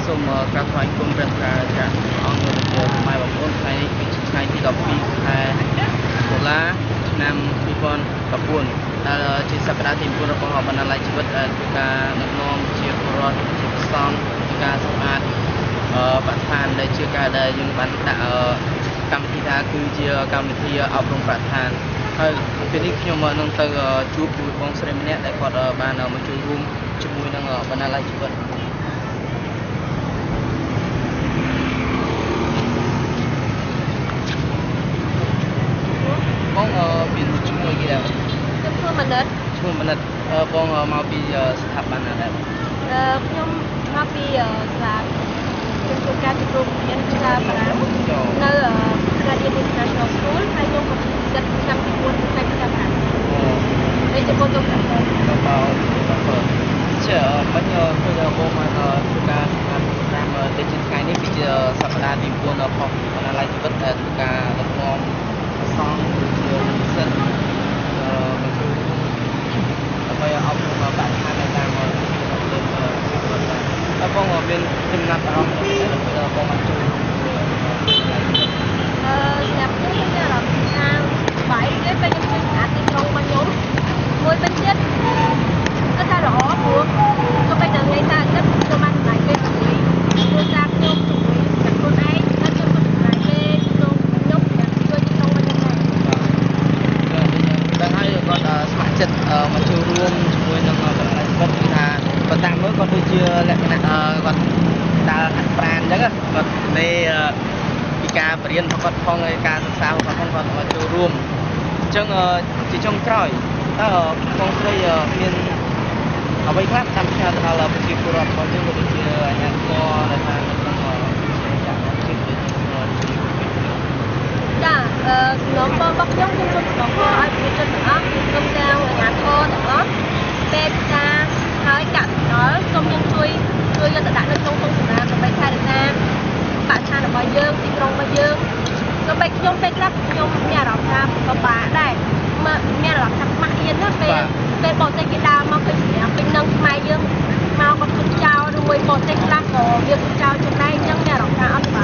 សូមក្រាបថ្វាយគុំព្រះកាចាអង្គព្រះពុម៉ែបងប្អូនថ្ងៃនេះគឺជាថ្ងៃទី12ខែតុលាឆ្នាំ2019ដែលជាសប្តាហ៍ទី9របស់បណ្ណាល័យជីវិតដែលធ្វើការដឹកនាំជាពលរដ្ឋជាព្រះសង្ឃធ្វើការសម្អាតបរិស្ថានដែលជាការដែលយើងបានដាក់កម្មវិធីថាគឺជាកម្មវិធីអប់រំបរិស្ថានហើយពេលនេះខ្ញុំនឹងទៅជួបជាមួយបងស្រីម្នាក់ដែលគាត់បានមកចូលរួមជាមួយនឹងបណ្ណាល័យជីវិតបងមានឈ្មោះអីគេដែរ ខ្ញុំឈ្មោះមនិត ឈ្មោះមនិតបងមកពីស្ថាប័នណាដែរ ខ្ញុំមកពីសាលាខ្ញុំធ្វើការជាគ្រូបង្រៀនភាសាបារាំងនៅ Canadian International School ហើយខ្ញុំក៏សិស្សឆ្នាំទី4ផ្នែកភាសាបារាំងហើយជា photographer បាទ ជាមិញឃើញបងបានធ្វើការតាមទៅជាថ្ងៃនេះគឺជាសប្តាហ៍ទី9របស់បណ្ណាល័យជីវិតដែលធ្វើការដឹកនាំសង្ឃជានិស្សិតមកចូលរួមដើម្បីអប់រំបរិស្ថាននៅតាមទីក្រុងលើជីវិតដែរហើយបងមានចំណាប់អារម្មណ៍នៅពេលបងបានចូលរួម សម្រាប់ខ្ញុំមានអារម្មណ៍ថាបាយគេពេលខ្ញុំជួយសម្អាតទីក្រុងរបស់ខ្ញុំមួយវិញទៀតគឺថាល្អព្រោះទោះបីតែថ្ងៃសៅរ៍អាទិត្យខ្ញុំបានចំណាយពេលជាមួយគ្រួសារខ្ញុំជាមួយខ្លួនឯងហើយខ្ញុំក៏ចំណាយពេលក្នុងខ្ញុំជួយទីក្រុងរបស់ខ្ញុំដែរ ដឹងហើយគាត់ស្ម័គ្រចិត្តមកចូលរួមជាមួយនឹងបណ្ដាជីវិតគឺថាគាត់តាមមើលគាត់ដូចជាលក្ខណៈគាត់ដើរហាត់ប្រាណអញ្ចឹងគាត់នៃពីការបរៀនរបស់គាត់ផងហើយការសិក្សារបស់គាត់ផងគាត់មកចូលរួមអញ្ចឹងជាចុងក្រោយតើបងស្រីមានអ្វីខ្លះតាមផ្ញើទៅដល់ប្រជាពលរដ្ឋរបស់យើងក៏ដូចជាអាជ្ញាធរដែលថានៅក្នុងជាចាក់ជាតិដូចជា ចាសំណូមពររបស់ខ្ញុំខ្ញុំសូមសំណូមពរឲ្យប្រជាជនទាំងអស់ព្រមទាំងអាជ្ញាធរទាំងអស់ពេលការហើយកាក់សំណល់សូមយើងជួយជួយយកទៅដាក់នៅក្នុងធុងសំរាមដើម្បីថែរក្សាបរិស្ថានរបស់យើងទីក្រុងរបស់យើងសូម្បីខ្ញុំពេលខ្លះខ្ញុំមានអារម្មណ៍ថាពិបាកដែរមានអារម្មណ៍ថាខ្មាស់អៀនណាពេលពេលបរទេសគេដើរមកឃើញសម្រាប់ពេញនឹងខ្មែរយើងមកក៏ទុកចោលឬមួយបរទេសខ្លះក៏វាទុកចោលចឹងដែរអញ្ចឹងមានអារម្មណ៍ថាអត់សប្បាយ